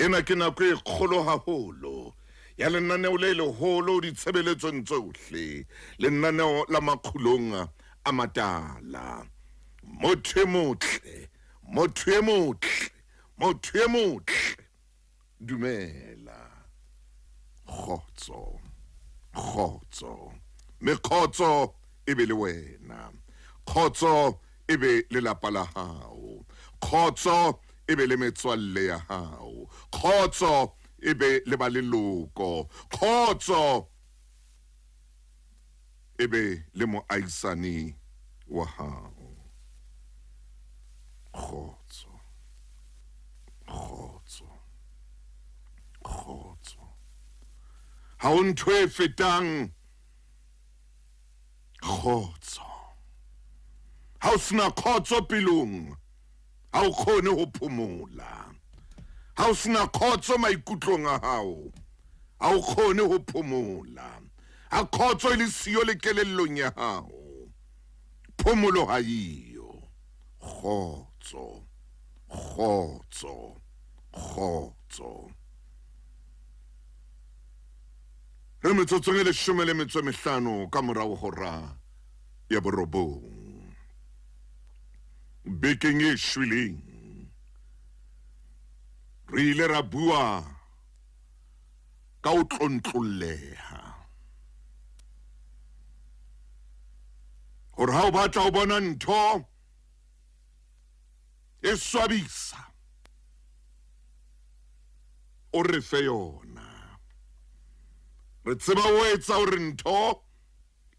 Ena ke nako e kgolo haholo ya lenaneo le leholo ditshebeletsong tsohle, lenaneo la makgulong a matala. Motho e motle, motho e motle, motho e motle. Dumela. Kgotso. Kgotso. Mme kgotso e be le wena. Kgotso e be le lapa la hao. Kgotso e be le metswalle ya hao. Kgotso e be le ba leloko. Kgotso e be le moahisani wa hao. Kgotso. Kgotso. Kgotso. Ha ho ntho e fetang kgotso. Ha o sena kgotso pelong, ha o kgone ho phomola. Ha o sena kgotso maikutlong a hao, ha o kgone ho phomola. Ha kgotso e le siyo le kelellong ya hao, phomolo ha eyo. Kgotso, kgotso, kgotso. Re metsotsong e leshome le metso e mehlano ka morao hora ya borobong. Bekeng e shweleng re ile ra bua ka ho tlontlolleha hore ha o batla ho bona ntho e swabisa o re fe yona. Re tseba o etsa hore ntho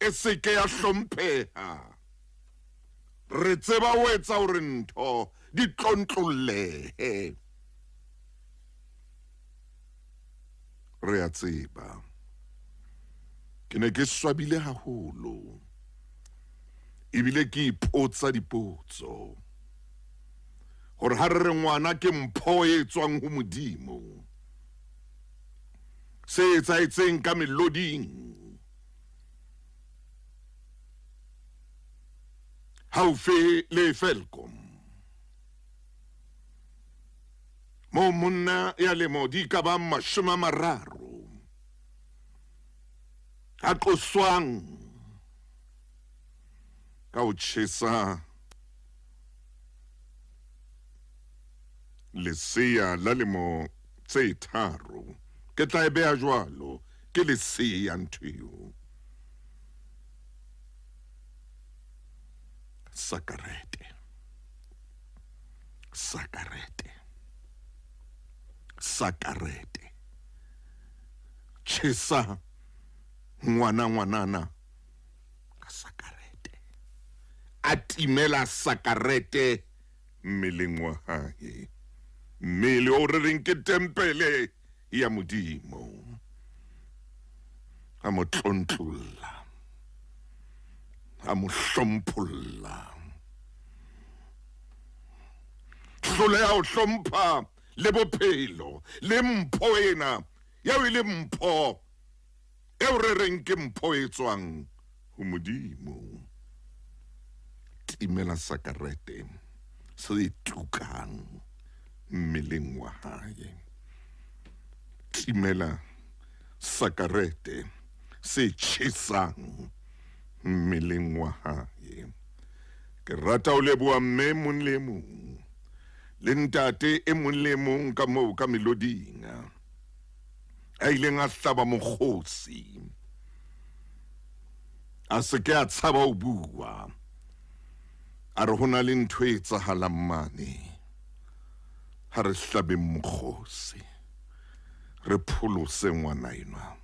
e se ke ya hlompheha. Re tseba o etsa hore ntho di tlontlollehe. Re a tseba. Ke ne ke swabile haholo ebile ke ipotsa dipotso hore ha re re ngwana ke mpho e tswang ho Modimo, se etsahetseng ka meloding haufi le Welkom, moo monna ya lemo di ka bang 30 a qoswang ka ho tjhesa lesea la lemo tse tharo. Ke tla e beha jwalo, ke lesea ntho eo. Sakarete, sakarete, sakarete. Tjhesa ngwana ngwanana ka sakarete. A timela sakarete mmeleng wa hae, mmele o re reng ke tempele ya Modimo. A mo tlontlolla, a mo hlompholla. Hloleha ho hlompha le bophelo le mpho ena eo e le mpho eo re reng ke mpho e tswang ho Modimo. Timela sakarete se tukang mmeleng wa hae. Timela sakarete se tjhesang mmeleng wa hae. Ke rata ho leboha mme mong le mong le ntate e mong le mong ka moo ka meloding a ileng a hlaba mokgosi, a se ke a tshaba ho bua, a re ho na le ntho e etsahalang mane, ha re hlabeng mokgosi re pholose ngwana enwa.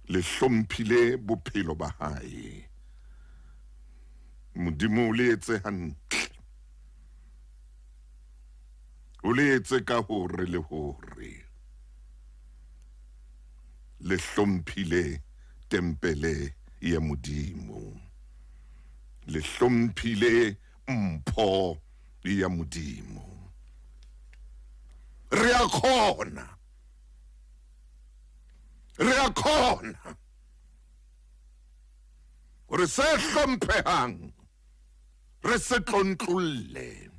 Le hlomphile bophelo ba hae. Modimo o le etse hantle, o le etse ka hore le hore le hlomphile tempele ya Modimo, le hlomphile mpho ya Modimo. Re a kgona, re a kgona hore se hlomphehang re se tlontlolle,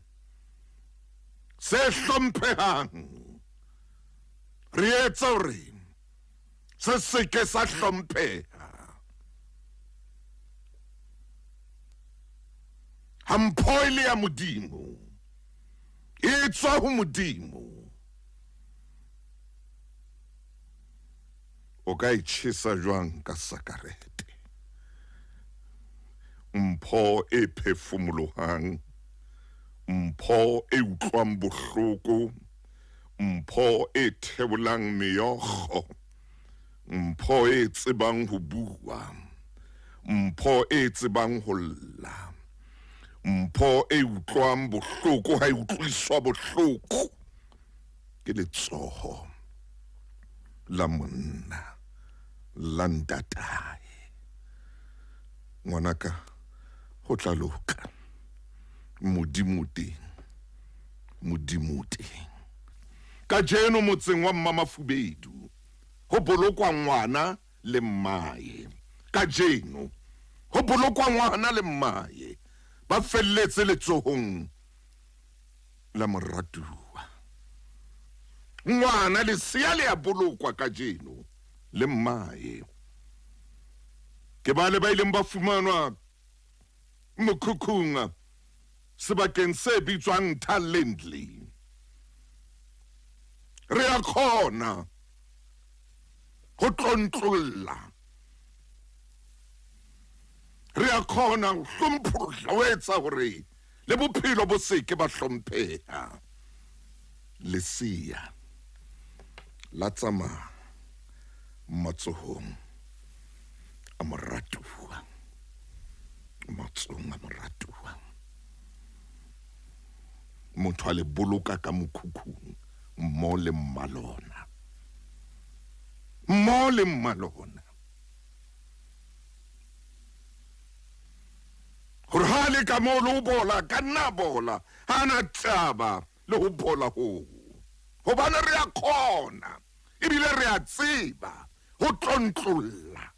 se hlomphehang. Re etsa hore se seke sa hlompheha. Ha mpho e le ya Modimo, e tswa ho Modimo. O ka e tjhesa jwang ka sakarete? Mpho e phefumolohang, mpho e utlwang bohloko, mpho e theolang meokgo, mpho e tsebang ho bua, mpho e tsebang ho lla, mpho e utlwang bohloko ha e utlwiswa bohloko ke letsoho la monna la ntatae. Ngwanaka, ho tla loka. Modimo teng, Modimo teng. Kajeno motseng wa Mmamafubedu ho bolokwa ngwana le mmae. Kajeno ho bolokwa ngwana le mmae ba felletse letsohong la moratuwa. Ngwana lesea le a bolokwa kajeno le mmae. Ke bale ba ileng ba fumanwa mokhukhung sebakeng se bitswang Thalendley. Re a kgona ho tlontlolla, re a kgona ho hlompholla, ho etsa hore le bophelo bo se ke ba hlompheha. Lesea la tsamaya matsohong a moratuwa, matsohong a moratuwa. Motho a le boloka ka mokhukhung mmo le mmalona, mmo le mmalona. Hore ha le ka moo le ho bola, ka nna bola, ha na taba le ho bola hoo. Hobane re a kgona, ebile re a tseba ho tlontlolla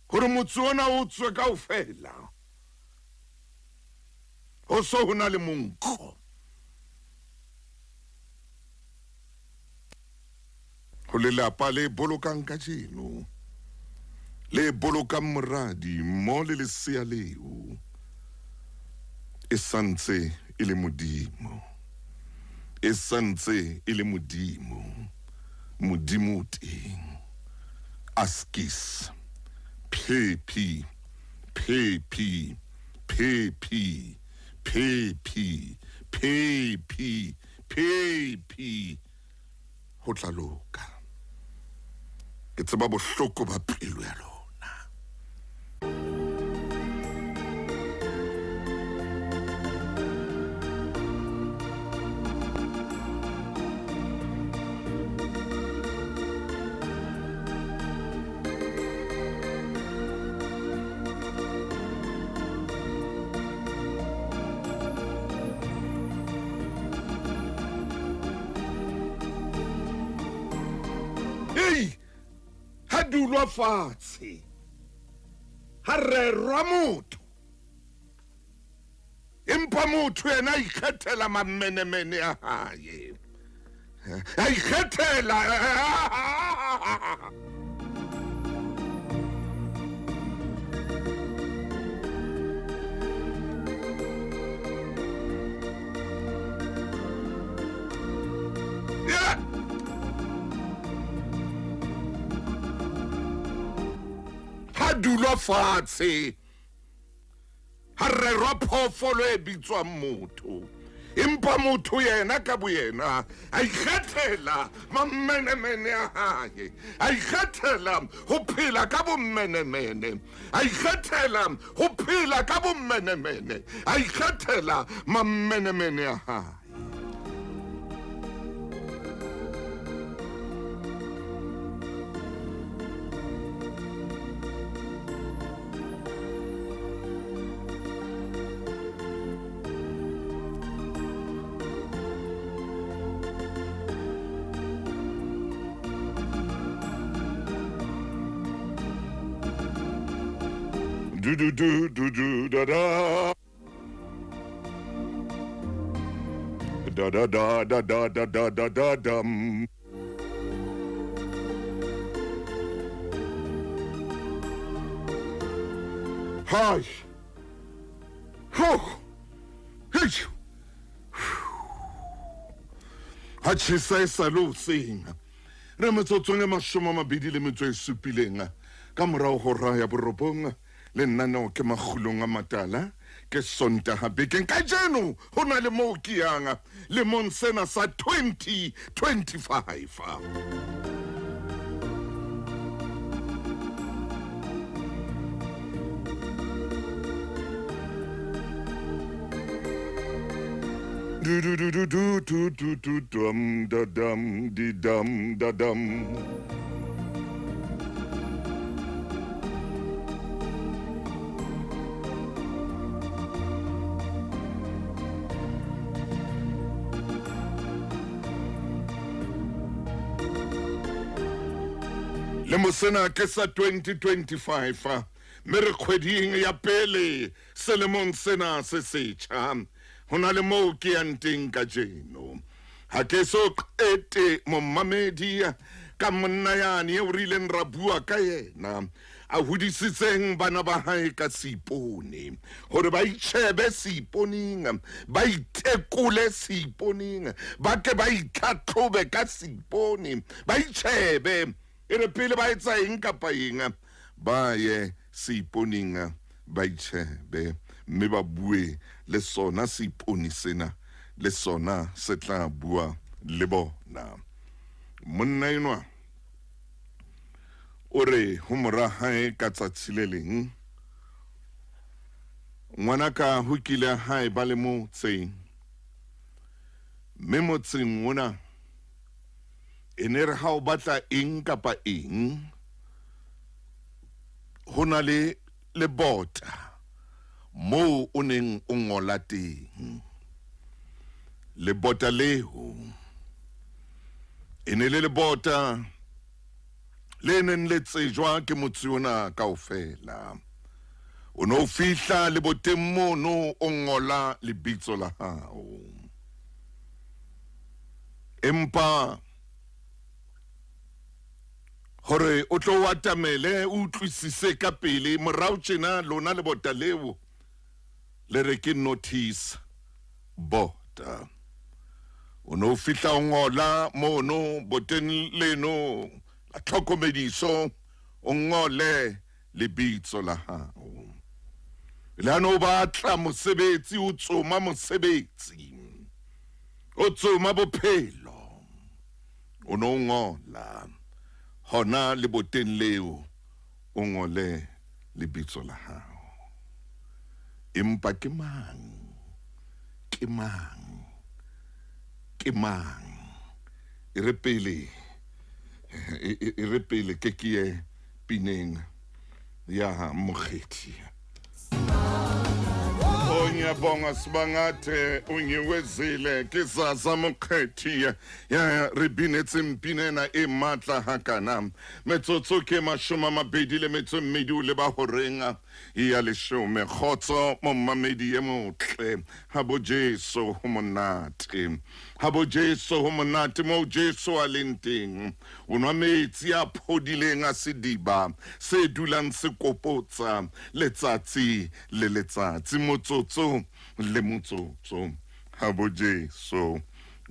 hore motse ona o tswe kaofela, ho so ho na le monkgo. Ho lelapa le bolokang kajeno, le bolokang moradi mmo le lesea leo, e santse e le Modimo, e santse e le Modimo, Modimo o teng. Askies, phephi, phephi, phephi, phephi, phephi, phephi, ho tla loka. Ke tseba bohloko ba pelo ya lona. Ei, ha dulwa fatshe, ha rerwa motho, empa motho yena a ikgethela mamenemene a hae, a ikgethela. Ha dulwa fatshe, ha rerwa phoofolo e bitswang motho, empa motho yena ka boyena a ikgethela mamenemene a hae, a ikgethela ho phela ka bommenemene, a ikgethela ho phela ka bommenemene, a ikgethela mamenemene a hae. Du du du du du da da. Da da da da da da da da da dum. Hai. Ho. Hei. Ha tjhesa e sa le hoseng. Re metsotsong e 27 ka morao ho hora ya 9 lenaneo ke Makgulong a Matala ke Sontaha bekeng kajeno ho na le moo ke yang lemong sena sa 2025. Du du du du du du du du dum da dum di dum da dum. Lemo sena ke sa 2025 mme re kgweding ya pele selemong sena se setjha. Ho na le moo ke yang teng kajeno. Ha ke so qete momamedi ka monna yane eo re ileng ra bua ka yena, a hodisitseng bana ba hae ka seipone, hore ba itjhebe seiponeng, ba itekole seiponeng, ba ke ba itlhatlhobe ka seipone, ba itjhebe e re pele ba etsa eng kapa eng, ba ye seiponeng ba itjhebe mme ba bue le sona seipone sena, le sona se tla bua le bona. Monna enwa o re ho mora hae ka tsatsi le leng, ngwanaka ho kile hae ba le motseng, mme motseng ona e ne re ha o batla eng kapa eng, ho na le lebota moo o neng o ngola teng. Lebota leo e ne le lebota le neng le tsejwa ke motse ona kaofela. O no fihla leboteng mono o ngola lebitso la hao. Empa hore o tlo o atamele o utlwisise ka pele, morao tjena lona lebota leo le re ke notice board. O no fihla o ngola mono boteng leno la tlhokomediso, o ngole lebitso la hao. Le ha no batla mosebetsi, o tsoma mosebetsi, o tsoma bophelo, o no ngola hona leboteng leo, o ngole lebitso la hao. Empa ke mang? Ke mang? Ke mang? E re pele, e re pele ke ke ye pineng ya Mokgethi. Ngiyabonga Sibangathe ungiwezile ke Zaza Mokgethi ya re binetseng pina e matla hakana. Metsotso ke 22 le ba horeng ya 10. Kgotso momamedi e motle, ha bo Jesu ho monate, ha bo Jesu ho monate mo Jesu a leng teng. O nwa metsi a phodileng a sediba se dulang se kopotsa letsatsi le letsatsi, motsotso le motsotso. Ha bo Jesu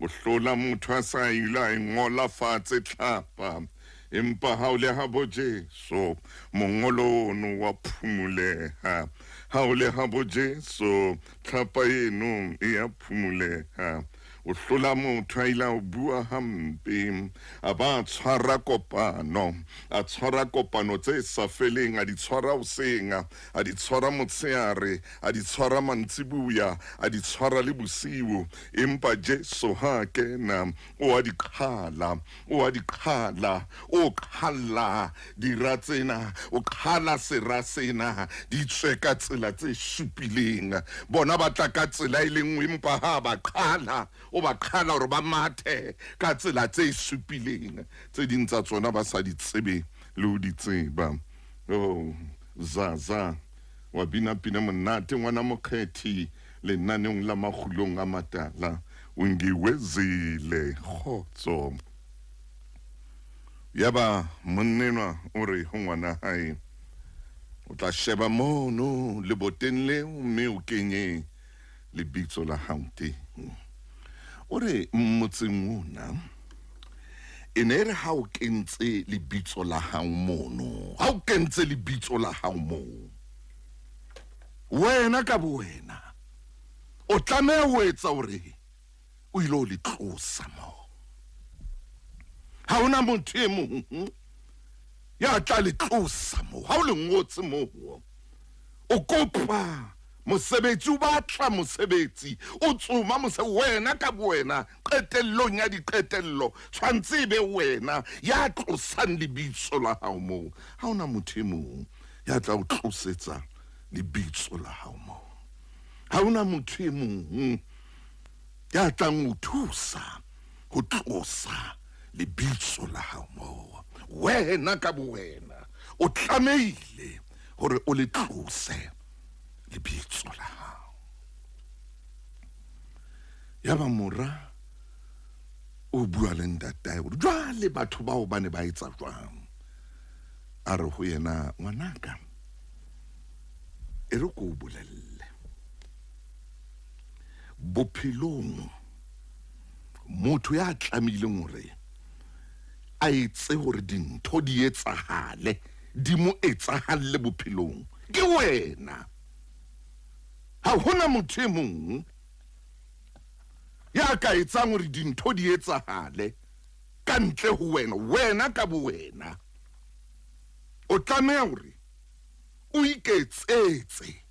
o hlola motho a sa ile a ngola fatshe tlhapa, empa ha o le ha bo Jesu mongolo ono wa phumuleha. Ha o le ha bo Jesu tlhapa eno e ya phumuleha. O hlola motho a ile a bua hampe, a ba tshwara kopano, a tshwara kopano tse sa feleng, a di tshwara hoseng, a di tshwara motshehare, a di tshwara mantsibuya, a di tshwara le bosiu. Empa Jesu ha kena, o a di qhala, o a di qhala, o qhala dira tsena, o qhala sera sena, di tswe ka tsela tse supileng. Bona ba tla ka tsela e le nngwe, empa ha ba qhala, o ba qhala hore ba mathe ka tsela tse supileng. Tse ding tsa tsona ba sa di tsebe le ho di tseba. Oh, Zaza wa bina pina monate ngwana Mokgethi lenaneong la Makgulong a Matala. O ngiwezile kgotso. Yaba monnenwa o re ho ngwana hae, o tla sheba mono leboteng leo mme o kenye lebitso la hao teng. O re motseng ona e ne re ha o kentse lebitso la hao mono, ha o kentse lebitso la hao moo, wena ka bowena o tlameha ho etsa hore o ile o le tlosa moo. Ha hona motho e mong ya tla le tlosa moo. Ha o le ngotse moo, o kopa mosebetsi, o batla mosebetsi, o tsoma mose, wena ka bowena qetellong ya diqetello tshwantse e be wena ya tlosang lebitso la hao moo. Ha hona motho e mong ya tla o tlosetsa lebitso la hao moo. Ha hona motho e mong ya tlang o thusa ho tlosa lebitso la hao moo. Wena ka bowena o tlamehile hore o le tlose lebitso la hao. Yaba mora o bua le ntatae hore jwale batho bao ba ne ba etsa jwang. A re ho yena, ngwanaka, e re ko o bolelle, bophelong motho ya tlamehileng hore a etse hore dintho di etsahale, di mo etsahalle bophelong ke wena. Ha hona motho e mong ya ka etsang hore dintho di etsahale ka ntle ho wena. Wena ka bowena o tlameha hore o iketsetse,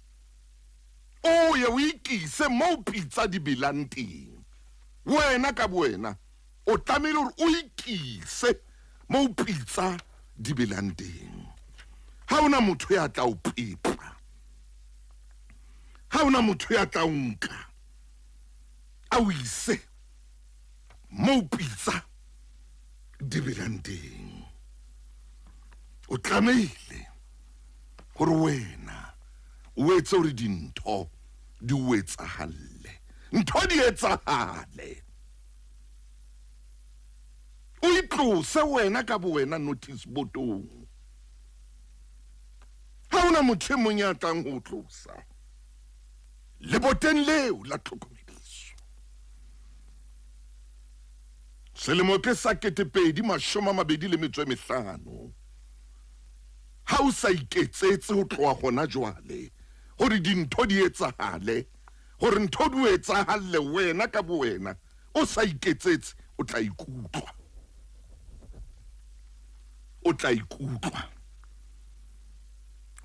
o ye o ikise moo pitsa di belang teng. Wena ka bowena o tlamehile hore o ikise moo pitsa di belang teng. Ha hona motho ya tla o pepa, ha hona motho ya tla o nka a o ise moo pitsa di belang teng. O tlamehile hore wena o etse hore dintho di o etsahalle, ntho di etsahale. O itlose wena ka bowena notice boardong. Ha hona motho e mong ya tlang ho o tlosa leboteng leo la tlhokomediso. Selemo ke sa 2025. Ha o sa iketsetse ho tloha hona jwale hore dintho di etsahale, hore ntho di o etsahalle wena ka bowena, o sa iketsetse, o tla ikutlwa. O tla ikutlwa.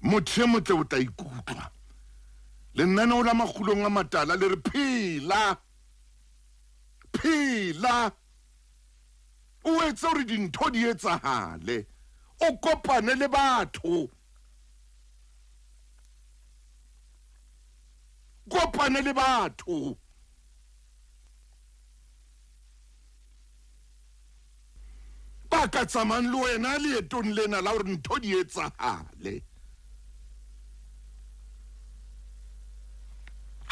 Motho e motle o tla ikutlwa. Lenaneo la Makgulong a Matala le re phela, phela, o etse hore dintho di etsahale, o kopane le batho, kopane le batho. Ba ka tsamayang le wena leetong lena la hore ntho di etsahale.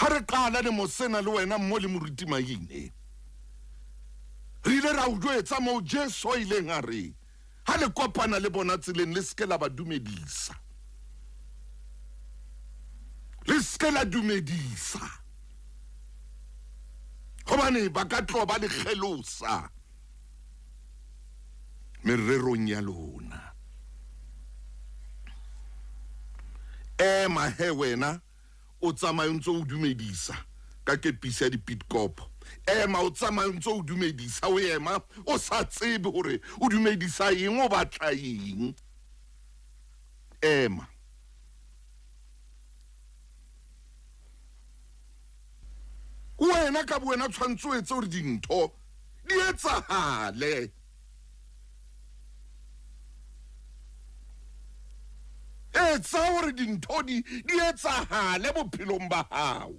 Ha re qala lemo sena le wena mmo le moruti Maine, re ile ra o jwetsa moo Jesu a ileng a re ha le kopana le bona tseleng le seke la ba dumedisa, le seke la dumedisa, hobane ba ka tloha ba le kgelosa mererong ya lona. Ema he wena o tsamaye o ntse o dumedisa ka kepisi ya dipitkopo. Ema o tsamaye o ntse o dumedisa, o ema o sa tsebe hore o dumedisa eng, o batla eng. Ema. Wena ka bowena tshwantse o etse hore dintho di etsahale. Etsa hore dintho di di etsahale bophelong ba hao.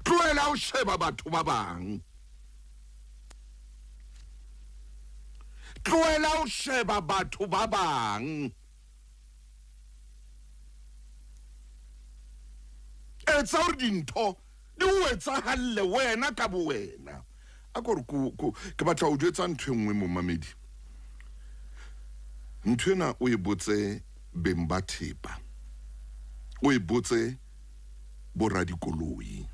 Tlohela ho sheba batho ba bang. Tlohela ho sheba batho ba bang. Etsa hore dintho di o etsahalle wena ka bowena. A ko re ke batla ho jwetsa ntho e nngwe, momamedi. Ntho ena o e botse beng ba thepa, o e botse boradikoloi.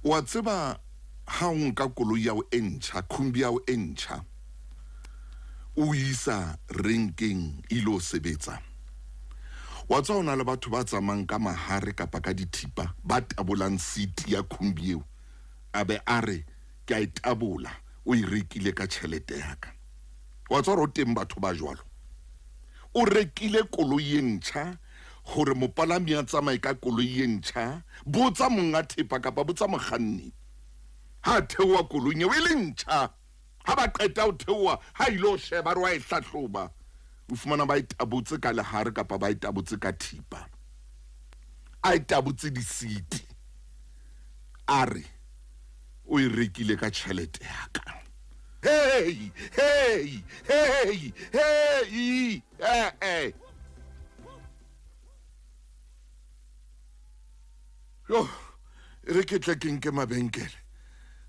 O a tseba ha o nka koloi ya hao e ntjha, khumbi ya hao e ntjha, o isa renkeng e ilo sebetsa. Wa tseba ho na le batho ba tsamayang ka mahare kapa ka dithipa ba tabolang seat ya khumbi eo, a be a re ke a e tabola, o e rekile ka tjhelete ya ka. Wa tseba hore o teng batho ba jwalo. O rekile koloi e ntjha hore mopalami a tsamaye ka koloi e ntjha. Botsa monga thepa kapa botsa mokganni ha a theoha koloing eo e le ntjha. Ha ba qeta ho theoha, ha ilo sheba re wa e hlahloba, o fumana ba e tabotse ka lehare kapa ba e tabotse ka thipa, a e tabotse disiti, a re o e rekile ka tjhelete ya ka. Hey, hey, hey, hey, eh, eh. Yo, e re ke tle ke nke mabenkele.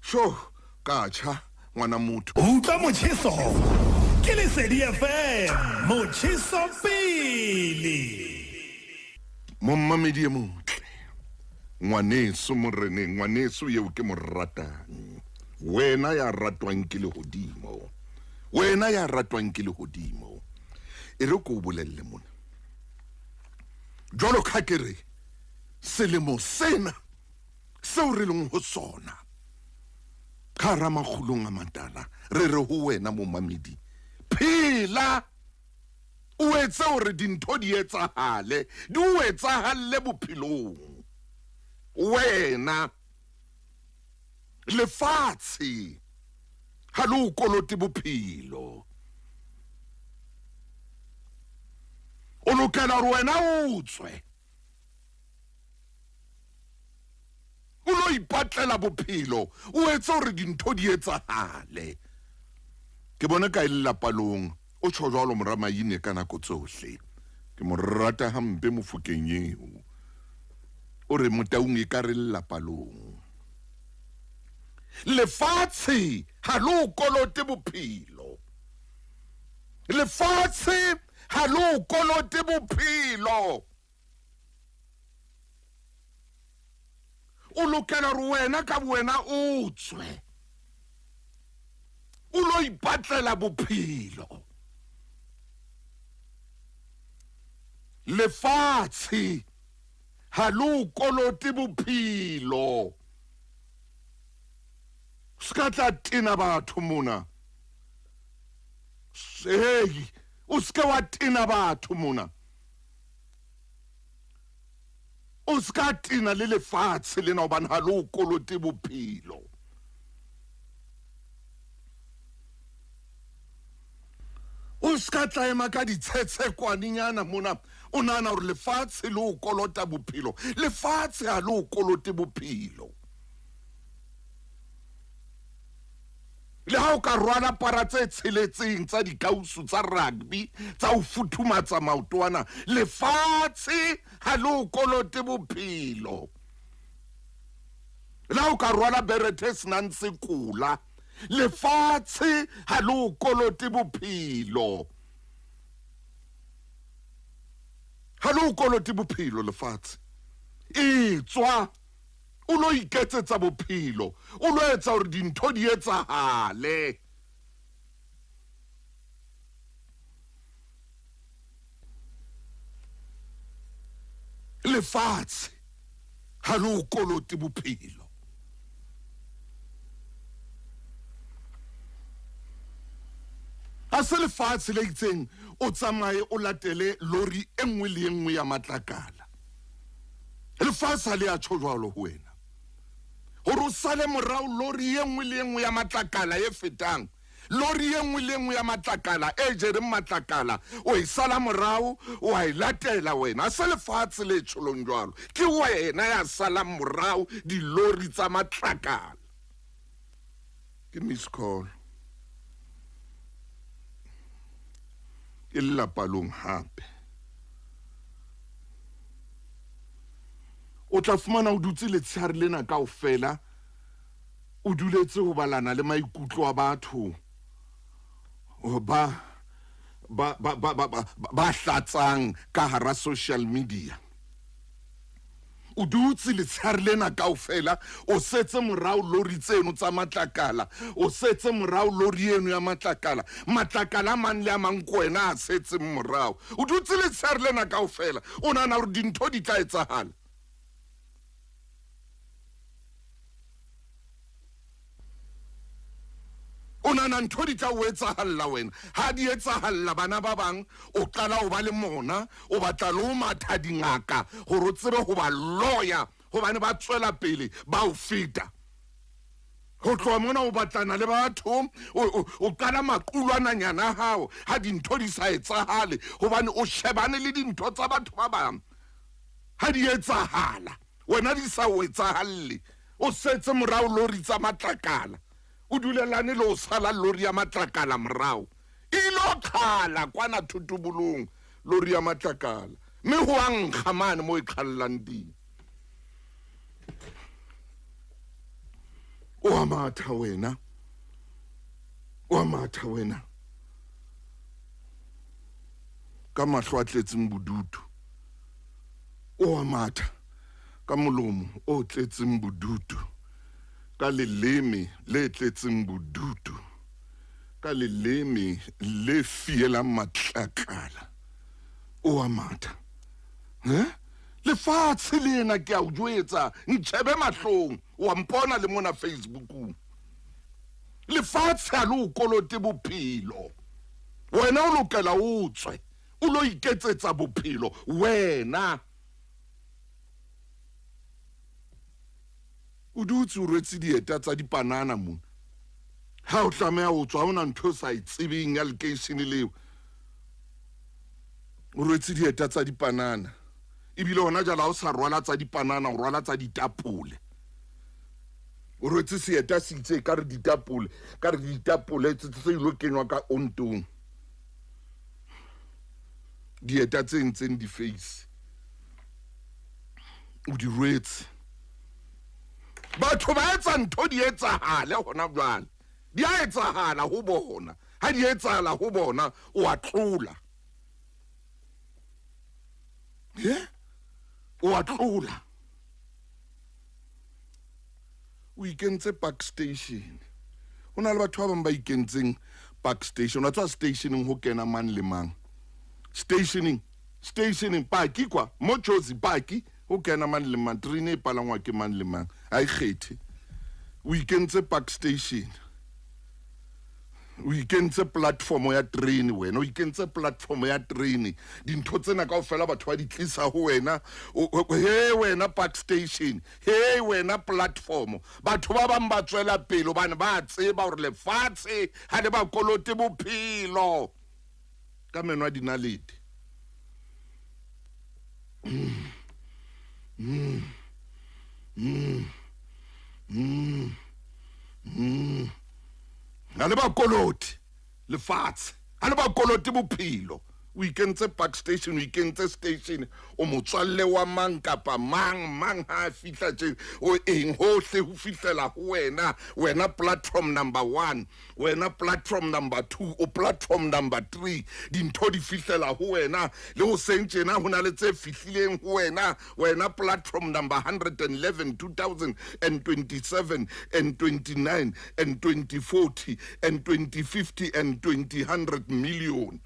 Sho, ka tjha, ngwana motho. Utlwa motjheso ke Lesedi FM, motjheso pele. Mommamedi e motle, ngwaneso moreneng, ngwaneso eo ke mo ratang, wena ya ratwang ke lehodimo, wena ya ratwang ke lehodimo, e re ko o bolelle mona. Jwalo ka ke re, selemo sena seo re leng ho sona ka hara makgulong a matala, re re ho wena momamedi, phela o etse hore dintho di etsahale, di o etsahalle bophelong. Wena lefatshe ha le o kolote bophelo, o lokela hore wena o tswe o lo ipatlela bophelo, o etse hore dintho di etsahale. Ke bone ka e lelapalong o tjho jwalo mora Maine ka nako tsohle. Ke mo rata hampe mofokeng eo. O re Motaung e ka re lelapalong. Lefatshe ha le o kolote bophelo. Lefatshe ha le o kolote bophelo. O lokela hore wena ka bowena o tswe o lo ipatlela bophelo. Lefatshe ha le o kolote bophelo. Se ka tla tena batho mona. Hey, o se ke wa tena batho mona. O se ka tena le lefatshe lena hobane ha le o kolote bophelo. O se ka tla ema ka ditshetshekwaninyana mona o nahana hore lefatshe le o kolota bophelo. Lefatshe ha le o kolote bophelo. Le ha o ka rwala para tse tsheletseng tsa dikausu tsa rugby tsa ho futhumatsa maoto ana, lefatshe ha le o kolote bophelo. Le ha o ka rwala berethe e senang sekola, lefatshe ha le o kolote bophelo. Ha le o kolote bophelo lefatshe. Etswa o lo iketsetsa bophelo, o lo etsa hore dintho di etsahale. Lefatshe ha le o kolote bophelo. Ha se lefatshe le itseng o tsamaye o latele lori e nngwe le e nngwe ya matlakala. Lefatshe ha le a tjho jwalo ho wena hore o sale morao lori e nngwe le e nngwe ya matlakala e fetang, lori e nngwe le e nngwe ya matlakala e jereng matlakala, o e sala morao, o a e latela wena. Ha se lefatshe le tjholong jwalo, ke wena ya salang morao dilori tsa matlakala. Ke miss call e lelapalong hape. O tla fumana o dutse letshehare lena kaofela, o duletse ho balana le maikutlo a batho ba ba ba ba ba ba hlatsang ka hara social media. O dutse letshehare lena kaofela, o setse morao lori tseno tsa matlakala, o setse morao lori eno ya matlakala, matlakala a mang le a mang ke wena a setseng morao. O dutse letshehare lena kaofela, o nahana hore dintho di tla etsahala. O nahana ntho di tla o etsahalla wena. Ha di etsahalla bana ba bang, o qala o ba le mona, o batla le ho matha dingaka gore o tsebe ho ba loya, gobane ba tswela pele ba o feta. Ho tloha mona o batlana le batho, o qala maqulwananyana a hao ha dintho di sa etsahale, gobane o shebane le dintho tsa batho ba bang. Ha di etsahala, wena di sa o etsahalle. O setse morao lori tsa matlakala, o dulelane le o sala lori ya matlakala morao. E ilo qhala kwana thotobolong lori ya matlakala, mme ho a nkga mane mo e qhallang teng. O a matha wena, o a matha wena ka mahlo a tletseng bodutu, o a matha ka molomo o tletseng bodutu, ka leleme le tletseng bodutu, ka leleme le fielang matlakala. O a matha. Eh? Lefatshe lena ke a o jwetsa, ntjhebe mahlong, wa mpona le mona Facebookung. Lefatshe ha le o kolote bophelo. Wena o lokela o tswe, o lo iketsetsa bophelo wena. O dutse o rwetse dieta tsa dipanana mona. Ha o tlameha ho tswa, ha hona ntho o sa e tsebeng ya lekeishene leo. O rwetse dieta tsa dipanana. Ebile hona jwale ha o sa rwala tsa dipanana, o rwala tsa ditapole. O rwetse seeta se itse ka re ditapole, ka re ditapole tse ilo kenywa ka ontong. Dieta tse entseng di-face. O di rwetse. Batho ba etsa ntho di etsahale hona jwale. Di a etsahala ho bona. Ha di etsahala ho bona, o a tlola. Ye? O a tlola. O ikentse park station. Ho na le batho ba bang ba ikentseng park station. Wa tswa stationeng ho kena mang le mang. Stationeng, stationeng, paki kwa, mo Jozi paki, ho kena mang le mang, terene e palangwa ke mang le mang, ha e kgethe. O ikentse park station. O ikentse platform ya terene wena, o ikentse platform ya terene. Dintho tsena kaofela batho ba di tlisa ho wena. He wena park station, he wena platform. Batho ba bang ba tswela pele hobane ba tseba hore lefatshe ha le ba kolote bophelo. Ka meno a dinalete. Ha le ba kolote lefatshe, ha le ba kolote bophelo. O ikentse park station, o ikentse station, o motswalle wa mang kapa mang, mang ha a fihla tje, o eng hohle ho fihlela ho wena, wena platform number 1, wena platform number 2, o platform number 3, dintho di fihlela ho wena, le ho seng tjena ho na le tse fihlileng ho wena, wena platform number 111, 2027 and 29 and 2040 and 2050 and 2000 million.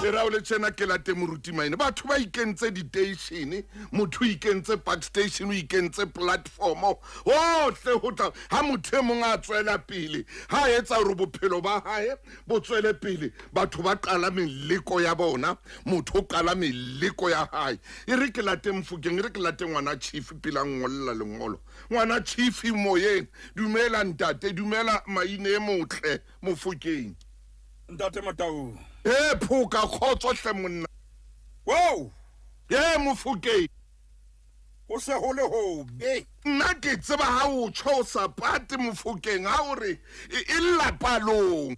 E ra o le tjena ke late moruti Maine. Batho ba ikentse diteishene, motho o ikentse park station, o ikentse platform, hohle ho tla ha motho e mong a tswela pele, ha etsa hore bophelo ba hae bo tswele pele, batho ba qala meleko ya bona, motho o qala meleko ya hae. E re ke late Mofokeng, e re ke late ngwana Chief pele a ngolla lengolo. Ngwana Chief moyeng, dumela ntate, dumela Maine e motle Mofokeng. Ntate Motau. E phoka kgotso hle monna. Wow. E Mofokeng. Ho se ho le hobe. Nna ke tseba ha o tjho o sa pate Mofokeng, ha o re e lla palong.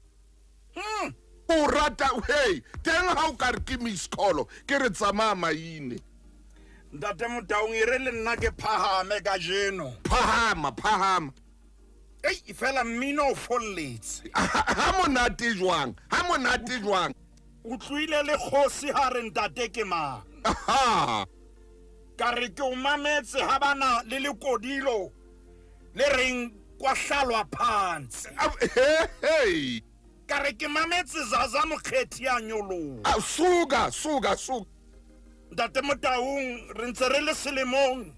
O rata hey teng ha o ka re ke miss call ke re tsamaya maine. Ntate Motaung e re le nna ke phahame kajeno. Phahama phahama. Ei fela mmino o folletse. Ha monate jwang? Ha monate jwang? Utlwile le kgosi ha re ntate ke mang. Aha. Ka re ke o mametse ha bana le lekodilo le reng kwahlalwa phansi. Hey hey. Ka re ke mametse Zaza Mokgethi a nyoloha. Suka suka suka. Ntate Motaung re ntse re le selemong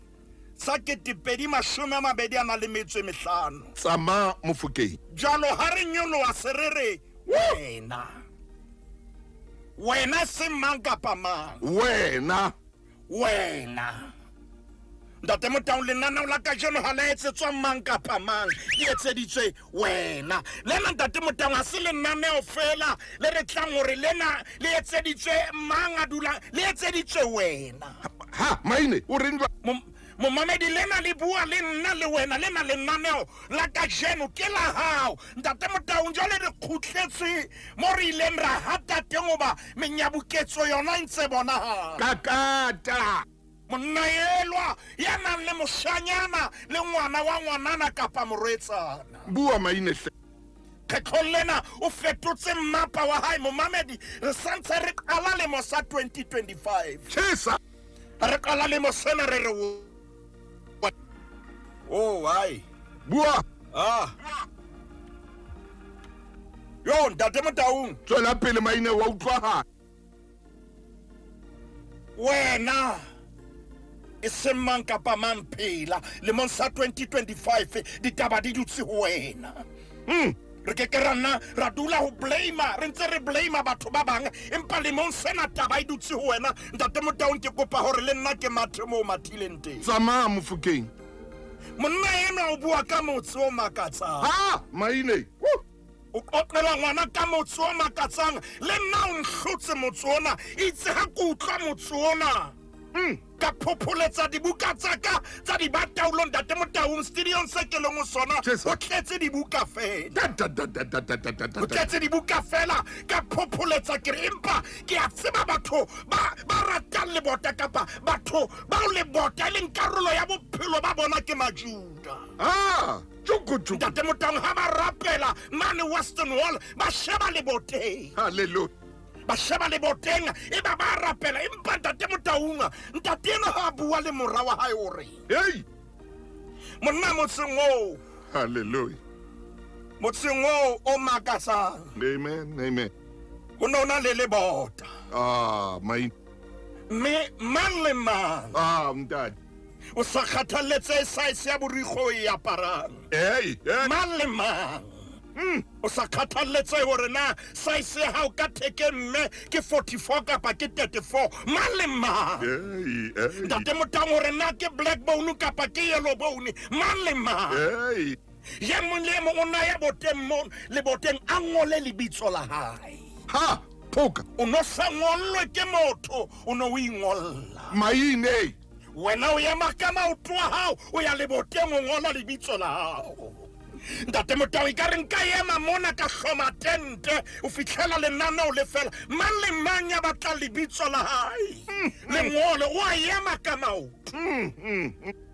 sa 2025. Tsamaya Mofokeng. Jalo ha re nyoloha se re re wena. Wena se mang kapa mang. Wena. Wena. Ntate Motaung lenaneo la kajeno ha la etsetswa mang kapa mang, le etseditswe wena. Lena Ntate Motaung ha se lenaneo fela le re tlang hore lena le etseditswe mang a dulang, le etseditswe wena. Ha maine o reng jwang? Momamedi lena le bua le nna le wena, lena lenaneo la kajeno ke la hao. Ntate Motaung jwale re kgutletse mo re ileng ra hata teng hoba menyabuketso yona e ntse bonahala. Kakata. Monna elwa ya nang le moshanyana le ngwana wa ngwanana kapa morwetsana. Bua maine hle. Kgetlong lena o fetotse mmapa wa hae momamedi, re santse re qala lemo sa 2025. Tjhesa. Re qala lemo sena re re oh ai. Bua. Ah. Yo Ntate Motaung. Tswela pele maine wa utlwahala. Wena e seng mang kapa mang phela lemong sa 2025 ditaba di dutse ho wena. Re ke ke ra nna ra dula ho blame, re ntse re blame batho ba bang, empa lemong sena taba e dutse ho wena. Ntate Motaung ke kopa hore le nna ke mathe moo mathileng teng. Tsamaya Mofokeng. Monna enwa o bua ka motse o makatsang. Ha maine. O qoqela ngwana ka motse o makatsang, le nna o nhlotse motse ona, itse ha ke utlwa motse ona. Ka phopholetsa dibuka tsa ka tsa dibataolong Ntate Motaung studiong se ke leng ho sona, o tletse dibuka fela. O tletse dibuka fela, ka phopholetsa ke re empa ke a tseba batho ba ratang lebota kapa batho bao lebota e leng karolo ya bophelo ba bona ke Majuda. Ah, tjuku tjuku. Ntate Motaung ha ba rapela mane Western Wall ba sheba leboteng. Hallelujah. Ba sheba leboteng e ba ba rapela, empa Ntate Motaung ntate ena ha bua le mora wa hae o re hey monna motseng oo. Hallelujah. Motseng oo o makatsang. Amen, amen. Ho ne ho na le lebota. Ah, maine. Mme mang le mang. Ah, ntate. O sa kgathalletse size ya borikgwe o e aparang. Hey, hey. Mang le mang. O sa kgathalletse hore na size ya hao ka thekeng mme ke 44 kapa ke 34, mang le mang. Hey, hey. Ntate Motaung hore na ke black bone kapa ke yellow bone, mang le mang. Hey. Ye mong le mong o na ya boteng mo leboteng a ngole lebitso la hae. Ha, phoka. O no sa ngollwe ke motho, o no o ingolla. Maine. Wena o ema ka maoto a hao, o ya leboteng o ngola lebitso la hao. Ntate Motaung e ka re nka ema mona ka hloma tente o fihlela lenaneo le fela, mang le mang ya batlang lebitso la hae le ngole, o a ema ka maoto.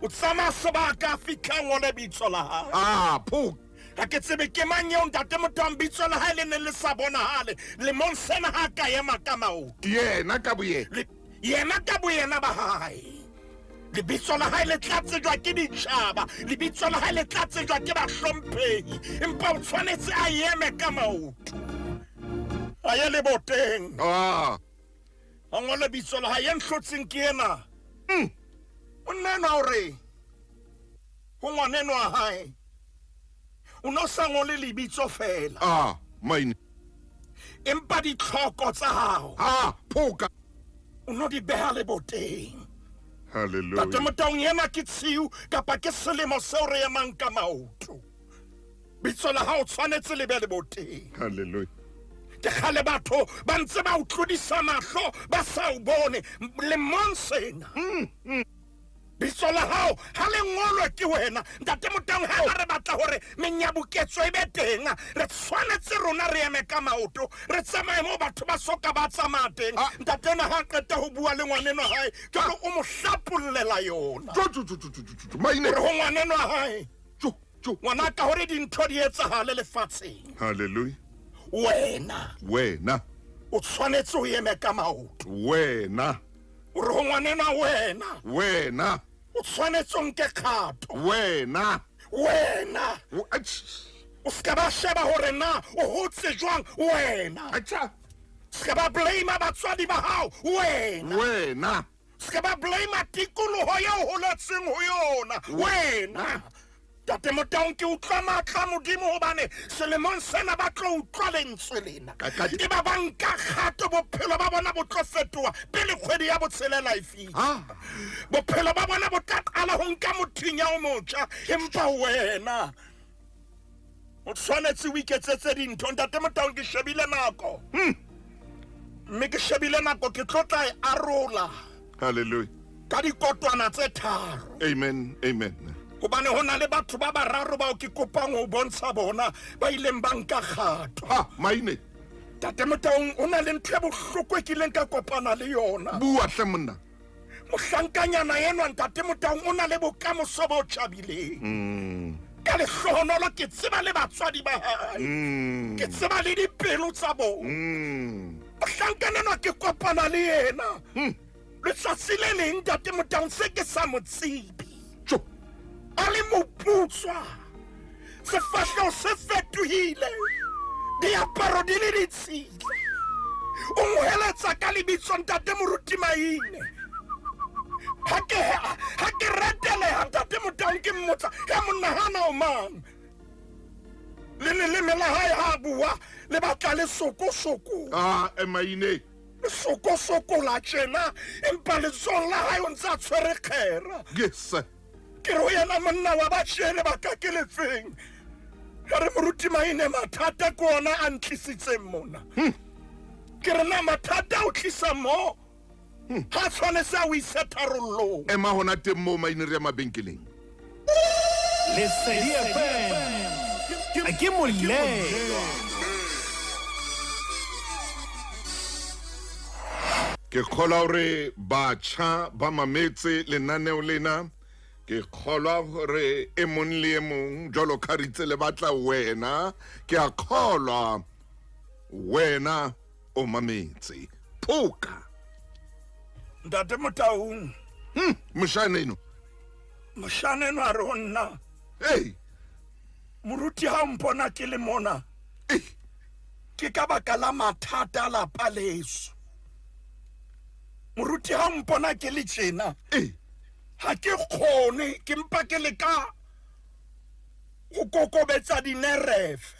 O tsamaya sebaka a fihla ngole bitso la hae. Ah, phoka. Ha ke tsebe ke mang eo Ntate Motaung bitso la hae le neng le sa bonahale lemong sena ha ka ema ka maoto. Yena ka boyena. Yena ka boyena ba hae. Lebitso la hae le tla tsejwa ke ditjhaba, lebitso la hae le tla tsejwa ke bahlomphehi, empa o tshwanetse a eme ka maoto. A ye leboteng. Ah. A ngole bitso la hae, e nhlotseng ke ena. Monna enwa o re ho ngwaneno wa hae, o no sa ngole lebitso fela. Ah, maine. Empa ditlhoko tsa hao. Ah, phoka. O no di beha leboteng. Hallelujah. Ntate Motaung ena ke tshiu kapa ke selemo seo re emang ka maoto. Bitso la hao tshwanetse le be leboteng. Hallelujah. Ke kgale batho ba ntse ba o tlodisa mahlo ba sa o bone lemong sena. Bitso la hao ha le ngolwe ke wena. Ntate Motaung, haeba re batla hore menyabuketso e be teng, re tshwanetse rona re eme ka maoto, re tsamaye moo batho ba soka ba tsamaya teng. Ah. Ntate enwa ha a qeta ho bua le ngwanenwa hae, jwale o mo hlapollela yona. Jo, jo, jo, jo, jo, jo, jo. Maine. Hore ho ngwanenwa hae, Jo, jo. ngwanaka, hore dintho di etsahale lefatsheng. Hallelujah. Wena. Wena. O tshwanetse o eme ka maoto. Wena. O re ho ngwanenwa wena. Wena. O tshwanetse o nke kgato. Wena. Wena. Atjh. O ska ba sheba hore na o hotse jwang wena. Atjha. Ska ba blame batswadi ba hao wena. Wena. Ska ba blame tikoloho eo holetseng ho yona wena. Tate Motaung, ke utlwa matla a Modimo hobane selemong sena ba tlo utlwa lentswe lena. Ka- E ba ba nka kgato, bophelo ba bona bo tlo fetoha pele kgwedi ya botshelela e fihla. Ah. Bophelo ba bona bo tla qala ho nka mothinya o motjha, empa wena o tshwanetse o iketsetse dintho. Ntate Motaung, ke shebile nako. Mme ke shebile nako, ke tlo tla e arola Hallelujah. ka dikotwana tse tharo. Amen, amen. Hobane ho na le batho ba bararo bao ke kopang ho bontsha bona ba ileng ba nka kgato. Ha, maine. Tate Motaung, ho na le ntho e bohloko e kileng ka kopana le yona. Bua hle monna. Mohlankanyana enwa Ntate Motaung o na le bokamoso bo tjhabileng. Ka lehlohonolo ke tseba le batswadi ba hae. Ke tseba le dipelo tsa bona. Mohlankana enwa ke kopana le yena. Letsatsi le leng Ntate Motaung se ke sa mo tsebe. Jo. A le moputswa. Sefahleho se fetohile. Diaparo di le ditshila. O ngweletsa ka lebitso Ntate Moruti Maine. Ha ke reteleha Ntate Motaung ke mmotsa, he monna hana o mang? Le leleme la hae ha bua le batla le sokosoko. Ah, Maine. Le sokosoko la tjena, empa letsohong la hae o ntse a tshwere kgera. Yes. Ke re ho yena monna wa ba tjele ba ka ke lefeng. Ka re Moruti Maine mathata ke ona a ntlisitseng mona. Ke re na mathata a o tlisa mo. Ha tshwanetse a o ise tharollong. Ema hona teng moo Maine re ya mabenkeleng. Lesedi FM. Ke molelwa. Ke kgolwa hore batjha ba mametse lenaneo lena. Ke kgolwa hore e mong le e mong jwalo ka re itse le batla wena, ke a kgolwa wena o mametse. Phoka. Ntate Motaung. Moshana eno. Moshana eno a re ho nna. Hey. Moruti ha o mpona ke le mona. Hey. Ke ka baka la mathata a lapa leso. Moruti ha o mpona ke le tjena. Hey. Ha ke kgone, ke mpa ke leka ho kokobetsa dinerefe.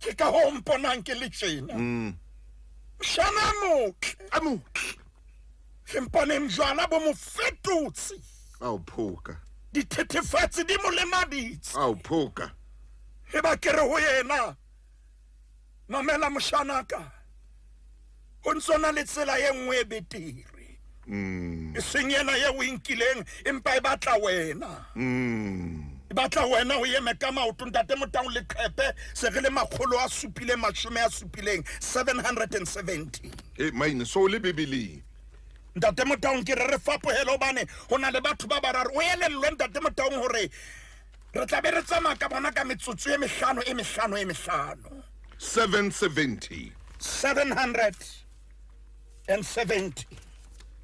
Ke ka ho mponang ke le tjena. Moshana a motle. A motle. Empaneng jwala bo mo fetotse. Ao phoka. Dithethefatsi di mo lemaditse. Ao phoka. E ba ke re ho yena, mamela moshanaka. Ho ntso na le tsela e nngwe e betere. E seng ena eo o e nkileng, empa e batla wena. E batla wena o eme ka maoto. Ntate Motaung, leqhepe se re le makgolo a supileng, mashome a supileng, 770. E maine, so le Bibeleng. Ntate Motaung, ke re re fapohele hobane ho na le batho ba bararo. O elellwe Ntate Motaung hore re tla be re tsamaya ka bona ka metsotso e mehlano, e mehlano, e mehlano. 770. 770.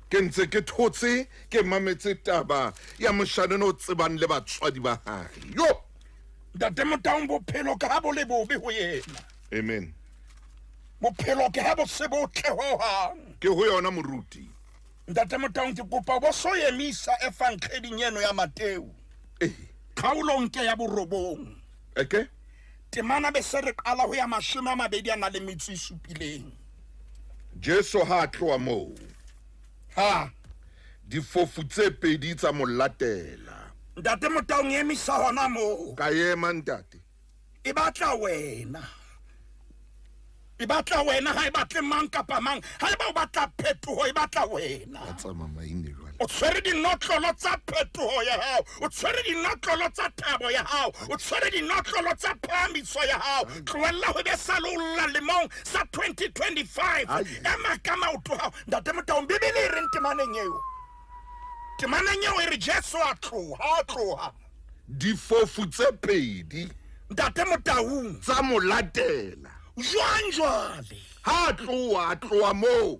Ke ntse ke thotse, ke mametse taba ya moshana o tsebang le batswadi ba hae. Yo! Ntate Motaung, bophelo ke ha bo le bobe ho yena. Amen. Bophelo ke ha bo se botle hohang. Ke ho yona moruti. Ntate Motaung, ke kopa bo so emisa evangeling eno ya Mateo. Kgaolong ke ya borobong. Okay. Temana be se re qala ho ya mashome a mabedi a nang le metso e supileng. Jesu ha a tloha moo. Ha. Difofu tse pedi tsa mo latela. Ntate Motaung, emisa hona moo. Ka ema ntate. E batla wena. E batla wena, ha e batle mang kapa mang. Ha eba o batla phetoho, e batla wena. Ba tsamaya maine jwale. O tshwere dinotlolo tsa phetoho ya hao, o tshwere dinotlolo tsa thabo ya hao, o tshwere dinotlolo tsa phahamiso ya hao. Tlohella ho be sa le o lla lemong sa 2025. Ema ka maoto hao. Ntate Motaung, Bibele e reng temaneng eo? Temaneng eo e re Jesu a tloha, a tloha. Difofu tse pedi. Ntate Motaung. Tsa mo latela. Jwang jwale? Ha a tloha, a tloha moo.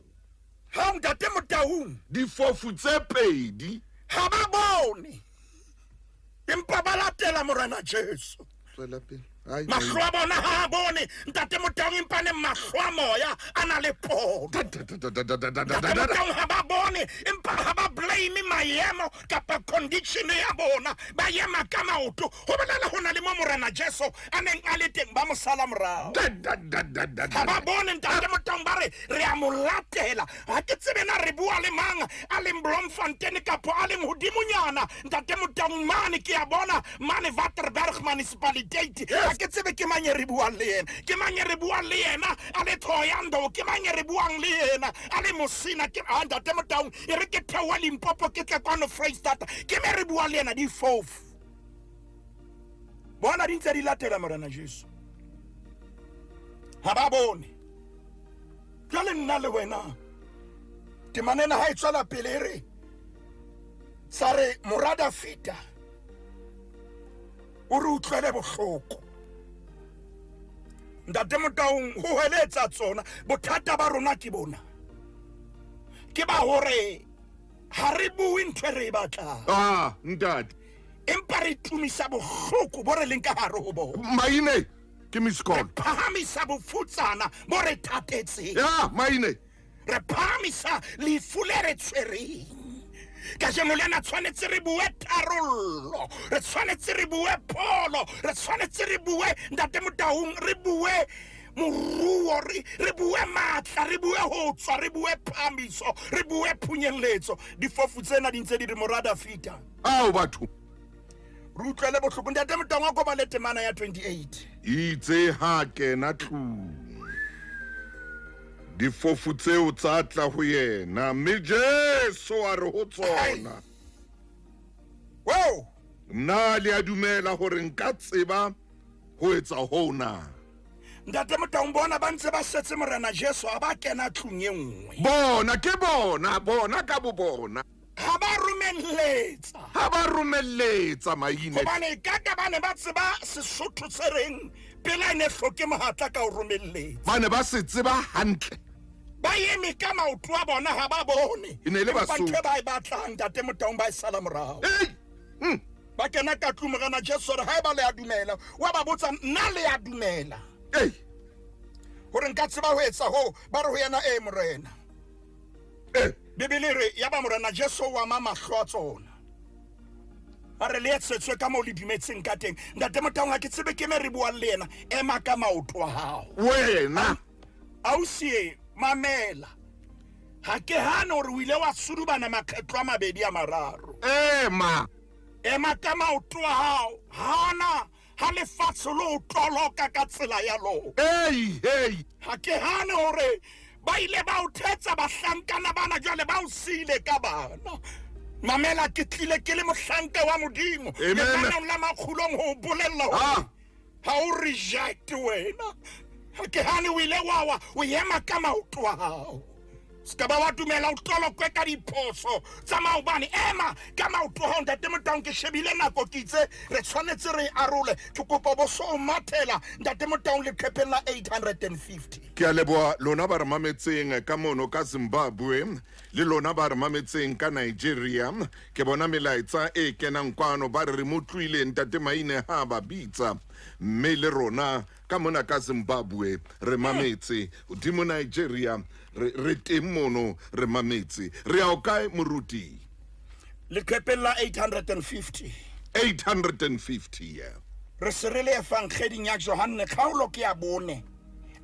Ha Ntate Motaung. Difofu tse pedi. Ha ba bone, empa ba latela Morena Jesu. Tswela pele. Mahlo a bona ha a bone, Ntate Motaung, empa ne mahlo a moya a na le pono. Ntate Motaung, ha ba bone, empa ha ba blame maemo kapa condition ya bona, ba ema ka maoto. Ho bolela ho na le mo Morena Jesu a neng a le teng, ba mo sala morao. Ha ba bone, Ntate Motaung, ba re re a mo latela. Ha ke tsebe na re bua le mang a leng Bloemfontein kapo a leng hodimonyana, Ntate Motaung, mane ke a bona mane Waterberg municipality. Ha ke tsebe ke mang e re buang le yena, ke mang e re buang le yena a le Thohoyandou, ke mang e re buang le yena a le Musina. Ke a Ntate Motaung, e re ke theoha Limpopo ke tle kwano Freistata, ke me re buang le yena. Difofu bona di ntse di latela Morena Jesu, ha ba bone. Jwale nna le wena, temana ena ha e tswela pele e re sa re mora Dafita o re utlwele bohloko. Ntate Motaung, ho hweletsa tsona. Bothata ba rona ke bona, ke ba hore ha re bue ntho e re e batlang. Ah, ntate. Empa re tumisa bohloko bo re leng ka hare ho bona. Maine ke miss call. Re phahamisa bofutsana bo re thatetseng. Ya, maine. Re phahamisa lefu le re tshwereng. Kajeno lena tshwanetse re bue tharollo, re tshwanetse re bue pholo, re tshwanetse re bue, Ntate Motaung, re bue moruo, re bue matla, re bue ho tswa, re bue phahamiso, re bue phunyelletso. Difofu tsena di ntse di re mora Dafita. Ao batho. Re utlwele bohloko. Ntate Motaung, a kopa le temana ya 28. Itse ha kena tlung, difofu tseo tsa tla ho yena, mme Jesu a re ho tsona, Wow! Na le a dumela hore nka tseba ho etsa hoo na? Ntate Motaung, bona ba ntse ba setse Morena Jesu a ba kena tlung e nngwe. Bona ke bona, bona ka bo bona. Ha ba romelletsa. Ha ba romelletsa maine. Hobane ka ka ba ne ba tseba Sesotho se reng pela e ne hloke mohatla ka ho romelletsa. Ba ne ba se tseba hantle. Ba eme ka maoto a bona, ha ba bone. E ne le Empa Basotho. ntho e ba e batlang, Ntate Motaung, ba e sala morao. Ei! Ba kena ka tlung, Morena Jesu re haeba le a dumela, wa ba botsa, nna le a dumela? Ei! Hore nka tseba ho etsa hoo, ba re ho yena, ee Morena. Eh. Bibele re ya ba Morena Jesu wa ma mahlo a tsona. A re le etsetswe ka moo le dumetseng ka teng. Ntate Motaung, ha ke tsebe ke me re buang le yena, ema ka maoto a hao. Wena. Ausi, mamela. Ha ke hane hore o ile wa sudubana makgetlo a mabedi a mararo. Ema. Ema ka maoto a hao. Hana ha lefatshe le o toloka ka tsela ya lona. Ei, ei. Ha ke hane hore ba ile ba o thetsa bahlankana bana, jwale ba o siile ka bana. Mamela, ke tlile ke le mohlanka wa Modimo. Amen. Lenaneong la Makgulong ho o bolella hore Ah. ha o reject wena. Ha ke hane o ile wa wa, o ema ka maoto a hao. Se ka ba wa dumela o tolokwe ka diphoso tsa maobane. Ema ka maoto a hao, Ntate Motaung. Ke shebile nako, ke itse re tshwanetse re arole. Ke kopa bo so mathela, Ntate Motaung, leqepheng la 850. Ke a leboha lona ba re mametseng ka mono ka Zimbabwe, le lona ba re mametseng ka Nigeria. Ke bona melaetsa e kenang kwano, ba re re mo utlwile Ntate Maine ha ba bitsa, mme le rona ka mona ka Zimbabwe re mametse. Hodimo Nigeria re teng mono re mametse. Re ya o kae moruti? Leqepheng la 850. 850, yeah. Re se re le Evangeding ya Johanne, kgaolo ke ya bone.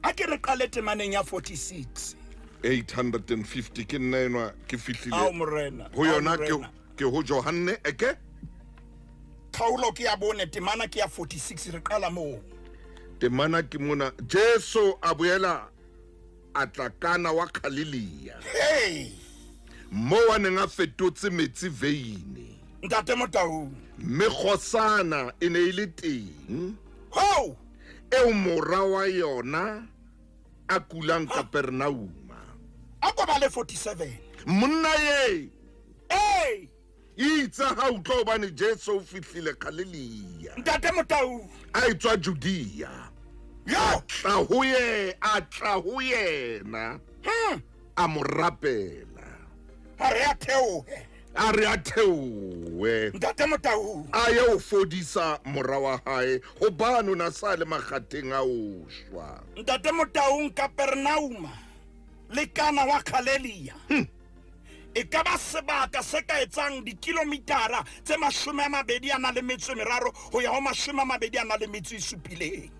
A ke re qale temaneng ya 46. 850 ke nna enwa ke fihlile. Ao Morena, Ho yona ao Morena. ke ho Johanne eke? Kgaolo ke ya bone, temana ke ya 46, re qala moo. Temana ke mona, Jesu a boela a tla Kana wa Galilea. Hey! Moo a neng a fetotse metsi veine. Ntate Motaung. Mme kgosana e ne e le teng. Ho! Eo mora wa yona a kulang Kapernauma. A ko bale 47. Monna ye. Ee! Itse ha utlwa hobane Jesu o fihlile Galilea. Ntate Motaung. A etswa Judea. Yo! A tla ho ye, a tla ho yena. A mo rapela. A re a theohe. A re a theohe. Ntate Motaung. A ye ho fodisa mora wa hae hobane o na sa le makgatheng a ho shwa. Ntate Motaung, Kapernauma le Kana wa Galilea. E ka ba sebaka se ka etsang dikilomitara tse 23 ho ya ho 27.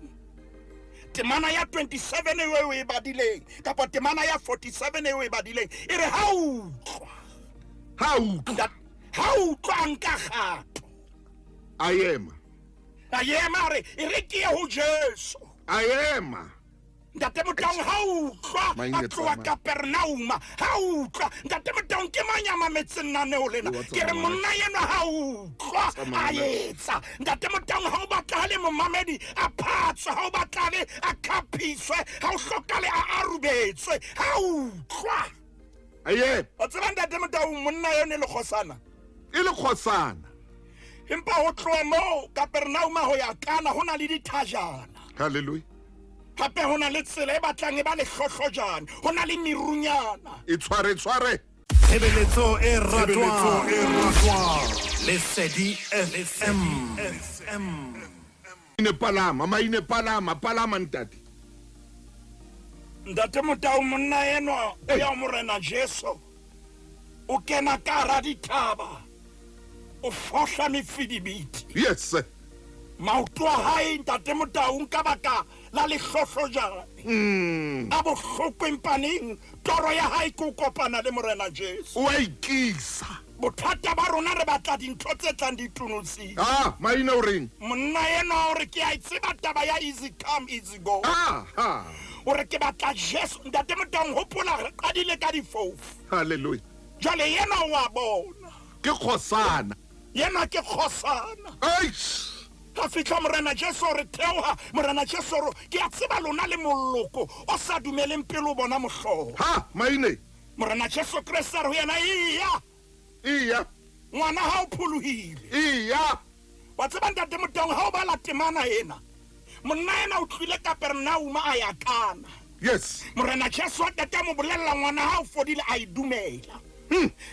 Temana ya 27 eo e badileng kapa temana ya 47 eo e badileng e re ha utlwa. Ha utlwa. Ha utlwa nka kgato. A ema. A ema re e re ke ye ho Jesu. A ema. Ntate Motaung ha utlwa a tloha Kapernauma, ha utlwa Ntate Motaung ke mang ya mametseng naneo lena? Ke re monna enwa ha utlwa a etsa. Ntate Motaung ha o batlahale momamedi a phatswe, ha o batlahale a khaphiswe, ha o hlokale a arubetswe, ha utlwa. Aye. O tseba Ntate Motaung monna yone e le kgosana? E le kgosana. Empa ho tloha moo Kapernauma ho ya Kana ho na le dithajana. Hallelujah. Hape ho na le tsela e batlang e ba lehlohlojane, ho na le merunyana. E tshware tshware. Tshebeletso e ratwang. Lesedi FM. Maine palama, maine palama, palama ntate. Ntate Motau monna enwa o ya Morena Jesu. O kena ka hara dithaba. O fohla mefidibiti. Yes. Maoto a hae Ntate Motaung ka baka la lehlohlojane. A bohloko empaneng toro ya hae ke ho kopana le Morena Jesu. O a ikisa. Bothata ba rona re batla dintho tse tlang ditonosing. Ah, maina o reng? Monna enwa o re ke a e tseba taba ya easy come easy go. Ah, ha. O re ke batla Jesu. Ntate Motaung hopola re qadile ka difofu. Hallelujah. Jwale yena o a bona. Ke kgosana. Yena ke kgosana. Eish. Ha fihla Morena Jesu re theoha, Morena Jesu re ke a tseba lona le moloko o sa dumeleng pele o bona mohlolo. Ha, maine. Morena Jesu Kreste a re ho yena, eya. Eya. Ngwana ha o pholohile. Eya. Wa tseba Ntate Motaung ha o bala temana ena, monna ena o tlile Kapernauma a ya Kana. Yes. Morena Jesu a qeta mo bolella ngwana ha o fodile a e dumela.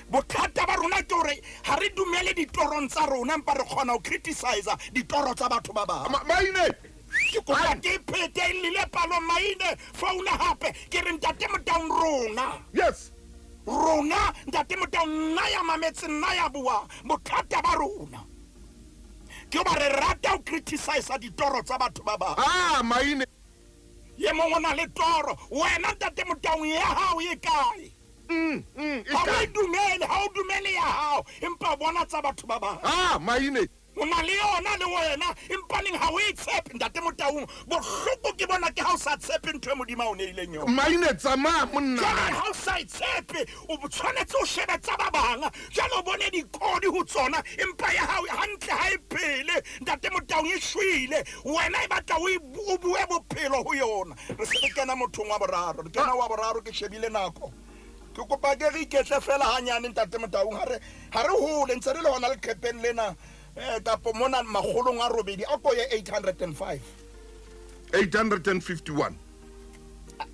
Bothata ba rona ke hore ha re dumele ditorong tsa rona empa re kgona ho criticize ditoro tsa batho ba bang. Maine. Ke kopa ke phete e llile palong maine founa hape ke re Ntate Motaung rona. Yes. Rona Ntate Motaung nna ya mametse nna ya bua bothata ba rona. Ke ba re rata ho criticize ditoro tsa batho ba bang. Ah, maine. Ye mongwe o na le toro wena Ntate Motaung ya hao e kae? Ha o dumele, ha o dumele ya hao empa bona tsa batho ba bang. Ah, maine. O na le yona le wena empaneng ha o e tshepe Ntate Motaung. Bohloko ke bona ke ha o sa tshepe ntho e Modimo a o neileng yona. Maine tsamaya monna. Jwale ha o sa e tshepe o tshwanetse o shebe tsa ba bang. Jwale o bone dikodi ho tsona empa ya hao hantle ha e phele. Ntate Motaung e shwele. Wena e batla o bue bophelo ho yona. Re se re kena mothong wa boraro. Re kena wa boraro ke shebile nako. Ke kopa ke re iketle fela hanyane Ntate Motaung ha re hole ntse re le hona leqhepeng lena kapo mona makgolong a robedi a ko ye 805. 851.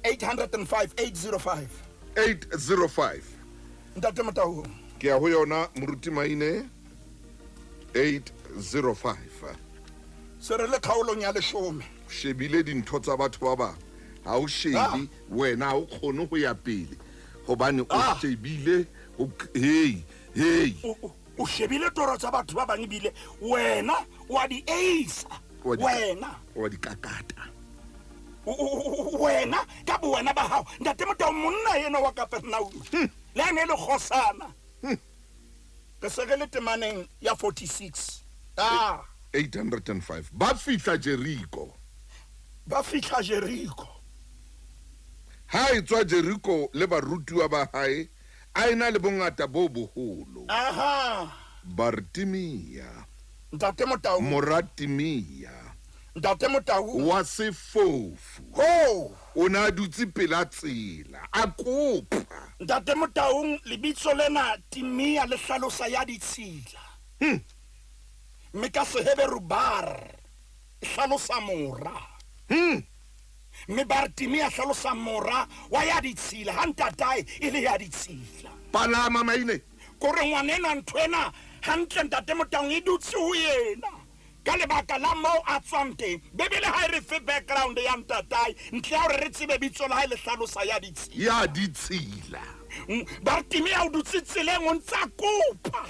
805, 805. 805. Ntate Motaung. Ke ya ho yona Moruti Maine 805. Se re le kgaolong ya leshome. Shebile dintho tsa batho ba bang. Ha o shebe wena ha o kgone ho ya pele. Hobane o shebile hey hey. O shebile toro tsa batho ba bang ebile wena wa di eisa. Wena wa di kakata. Wena ka bo wena ba hao. Ntate Motaung monna ena wa Kapernaum. Le ene le kgosana. Re se re le temaneng ya 46. Ah. 805. Ba fihla Jericho. Ba fihla Jericho. Ha e tswa Jericho le barutuwa ba hae A ena le bongata bo boholo. Aha. Bartimea. Ntate Motau. Mora Timea. Ntate Motau. Wa sefofu. Ho. O ne a dutse pela tsela, a kopa. Ntate Motaung, lebitso lena Timea le hlalosa ya ditshila. Mme ka Seheberu bar e hlalosa mora. Mme Bartimea hlalosa mora wa ya ditshila, ha ntatae e le ya ditshila. Palama maine. Kore ngwanenwa ntho ena hantle Ntate Motaung e dutse ho yena. Ka lebaka la moo a tswang teng. Bibele ha e re fe background ya ntatae, ntle ya hore re tsebe bitso la hae le hlalosa ya ditshila. Ya ditshila. Bartimea o dutse tseleng o ntsa kopa.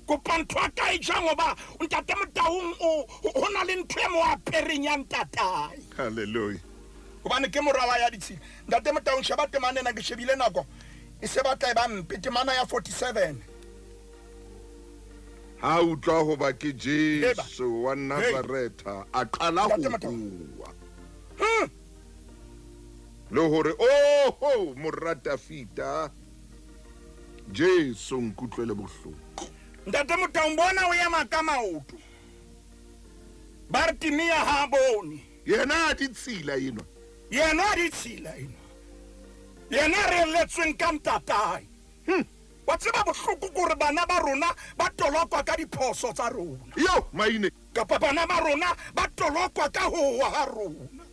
Kopa ntho a ka e jang hoba Ntate Motaung o ho na le ntho e mo apereng ya ntatae. Hallelujah. Hobane ke mora wa ya ditshila. Ntate Motaung sheba temana ena, ke shebile nako. E se batla e ba mpe, temana ya 47. Ha utlwa hoba ke Jesu wa Nazaretha, a qala ho bua. Le hore, oho, mora Dafida, Jesu nkutlwele bohloko. Ntate Motaung bona o ema ka maoto. Bartimea ha bone. Yena a ditshila enwa. Yena a ditshila enwa. Yena re eletsweng ka ntatae. Wa tseba bohloko ke hore bana ba rona ba tolokwa ka diphoso tsa rona. Yo, maine. Kapa bana ba rona ba tolokwa ka ho wa ha rona.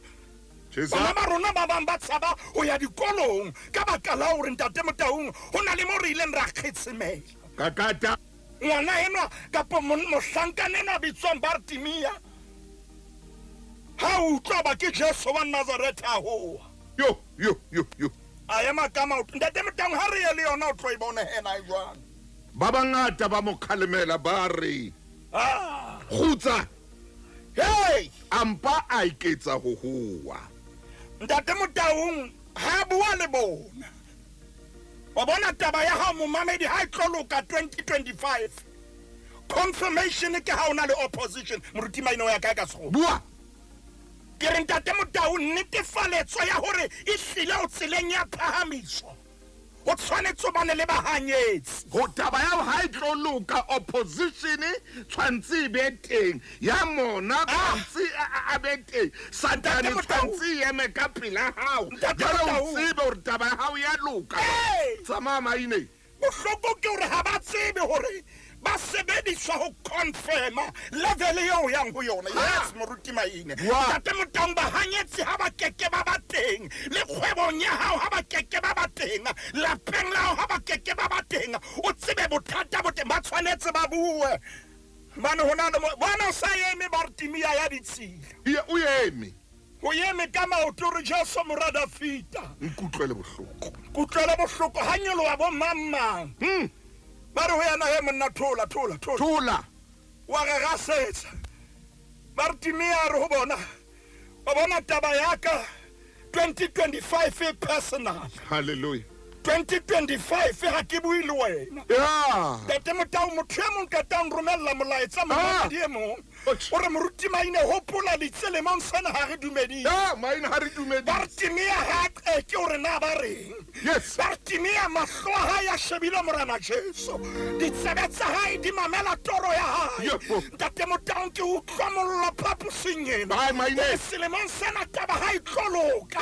Bana ba rona ba bang ba tshaba ho ya dikolong ka baka la hore Ntate Motaung ho na le mo re ileng ra kgetsemela. Kakata. Ngwana enwa kapa mohlankana enwa bitswang Bartimea. Ha utlwa ba ke Jesu wa Nazaretha a hoa. Yo, yo, yo, yo. A ema ka maoto. Ntate Motaung ha re ye le yona o tlo e bona hena e jwang. Ba bangata ba mo kgalemela ba re, kgutsa. Hey! Ampa a iketsa ho hoa. Ntate Motaung ha bua le bona. Wa bona taba ya hao momamedi ha e tlo loka 2025. Confirmation ke ha o na le opposition. Moruti Maine o ya kae ka sekgowa? Bua. Ke re Ntate Motaung netefaletso ya hore e hlile o tseleng ya phahamiso. O tshwanetse o bane le bahanyetsi. Ho taba ya ha e tlo loka opposition tshwantse e be teng. Ya mona tshwantse a be teng. Satane tshwantse e eme ka pela hao. Jwale o tsebe hore taba ya hao ya loka. Tsamaya maine. Bohloko ke hore ha ba tsebe hore ba sebediswa ho confirma level eo yang ho yona. Yes, Moruti Maine. Ntate Motaung bahanyetsi ha ba keke ba ba teng. Le kgwebong ya hao ha ba keke ba ba teng. Lapeng la hao ha ba keke ba ba teng. O tsebe bothata bo teng, ba tshwanetse ba bue. Bane hona le bona o sa eme Bartimea ya ditshila. Ye o eme. O eme ka maoto re Jesu mora Dafida. Nkutlwele bohloko. Kutlwele bohloko ha nyoloha bo mang mang. Ba re ho yena, he monna, thola, thola, thola. Thola. Wa re rasetsa. Bartimea re ho bona. Wa bona taba ya ka 2025 e personal. Hallelujah. 2025 ha ke bue le wena. Yeah. Ntate Motau motho e mong ka tang romella molaetsa momamedi e mong. O re Moruti Maine hopola litselemong sena ha re dumedise. Ah, Maine ha re dumedise. Bartimea ha ke hore na ba reng. Yes. Bartimea mahlo a hae a shebile Morena Jesu. Ditsebe tsa hae di mamela toro ya hae. Ntate Motaung ke utlwa mollo phaposing ena. Bye Maine. Selemong sena taba ha e tlo loka.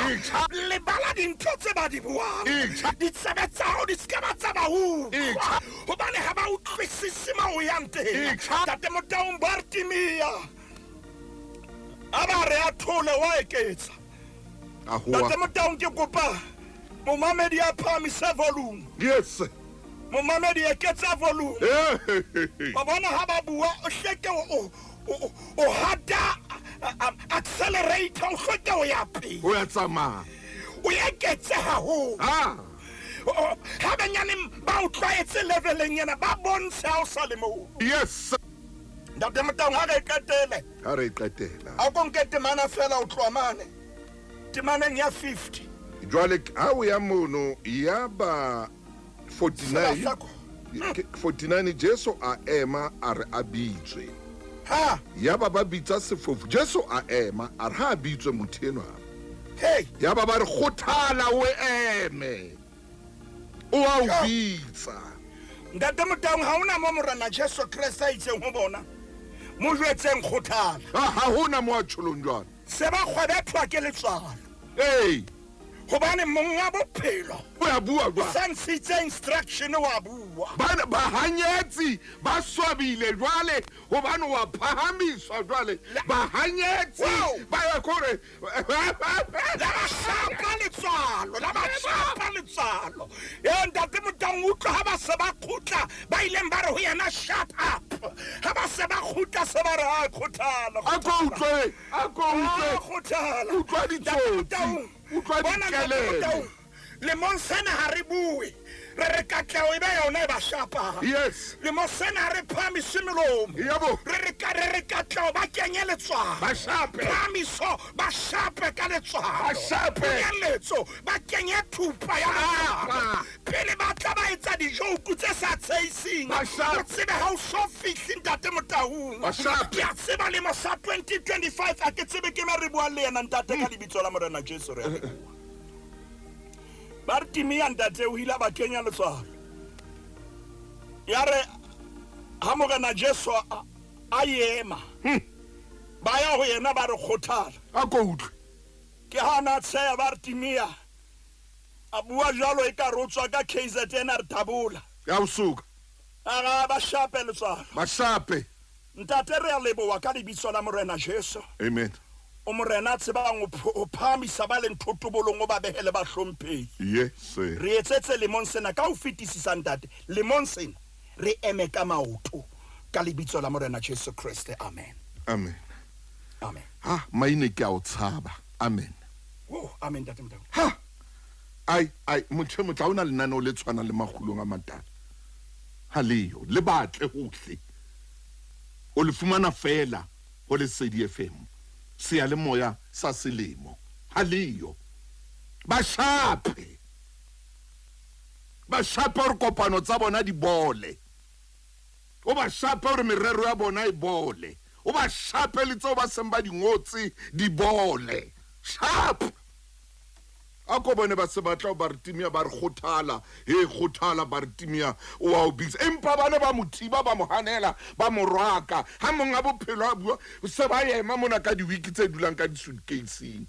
Lebala dintho tse ba di buang. Ditsebe tsa hao di ska ba tsa ba utlwa. Hobane ha ba utlwisise mo o yang teng. Ntate Motaung Bartimea a ba re a thole wa eketsa. Ntate Motaung ke kopa momamedi a phahamise volume. Yes. Momamedi eketsa volume. Wa bona ha ba bua o hleke o hata accelerator o hleke o ya pele. O ya tsamaya. O eketse haholo. Ha banyane ba o tlwaetse leveleng ena ba bontshe ha o sa le moo. Yes. Ntate Motaung ha re qetele. Ha re qetela. A ko nke temana fela o tloha mane. Temaneng ya 50. Jwale ha o ya mono ya ba 49. 49 Jesu a ema a re a bitswe. Ha ya ba ba bitsa sefofu. Jesu a ema a re ha bitswe motho enwa. Hey, ya ba ba re kgothala o eme. O a o bitsa. Ntate Motaung, ha hona mo Morena Jesu Kreste a itseng ho bona, mo jwetseng kgothala. Ha hona mo a tjholong jwalo. Se ba kgwebethwa ke letswalo. Ee. Hobane monga bophelo o ya bua jwang? O sa ntshitse instruction, wa bua. Bana bahanyetsi ba swabile jwale hobane wa phahamiswa jwale. Bahanyetsi ba ya kore la ba shapa letswalo, la ba shapa letswalo. E ntate Motaung, utlwa ha ba se ba kgutla, ba ileng ba re ho yena shut up. Ha ba se ba kgutla se ba re ha kgothala. A ko utlwe, a ko utlwe. Kgothala. Utlwa ditsotsi. Utlwa dikelele. Lemong sena ha re bue, re re katleho e be yona e ba shapang. Yes. Lemong sena ha re phahamise melomo. Yebo. Re re katleho ba kenye letswalo. Ba shape. Phahamiso ba shape ka letswalo. Ba shape. Ponyeletso ba kenye thupa ya letswalo. Pele ba tla ba etsa dijouku tse sa tsheising. Ba shape. O tsebe ha o so fihle ntate Motaung. Ba shape. Ke a tseba lemo sa 2025 a ke tsebe ke me re buang le yena ntate ka lebitso la Morena Jesu re a leboha. Ba re timia ntate o ile ba kenya letswalo. Ya re ha Morena Jesu a ema, ba ya ho yena ba re kgothala. A ko utlwe. Ke ha na tsheya ba re timia. A bua jwalo e ka re o tswa ka KZN a re tabola. Ya o suka. A ga ba shape letswalo. Ba shape. Ntate re a leboha ka lebitso la Morena Jesu. Amen. O Morena a tsebang ho phahamisa ba leng thotobolong o ba behele ba hlomphehi. Yes. Re etsetse lemong sena ka ho fetisisa ntate. Lemong sena re eme ka maoto ka lebitso la Morena Jesu Kreste. Amen. Amen. Amen. Ha maine ke a o tshaba. Amen. Oh, amen ntate Motaung. Ha. Ai ai motho motla ona lenaneo le tshwana le makgulong a matala. Ha leo le batle hohle. O le fumana fela ho Lesedi FM. Seyalemoya sa selemo. Ha leyo. Ba shape. Ba shape hore kopano tsa bona di bole. O ba shape hore merero ya bona e bole. O ba shape le tseo ba seng ba di ngotse di bole. Sharp. A ko bone ba se batla ba re timia ba re kgothala, he kgothala ba re timia o a o bitsa. Empa bana ba mo thiba ba mo hanela ba mo rwaka. Ha monga bophelo a bua se ba ema mona ka di-week tse dulang ka di-suitcase-eng.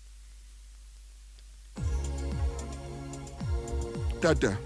Tata.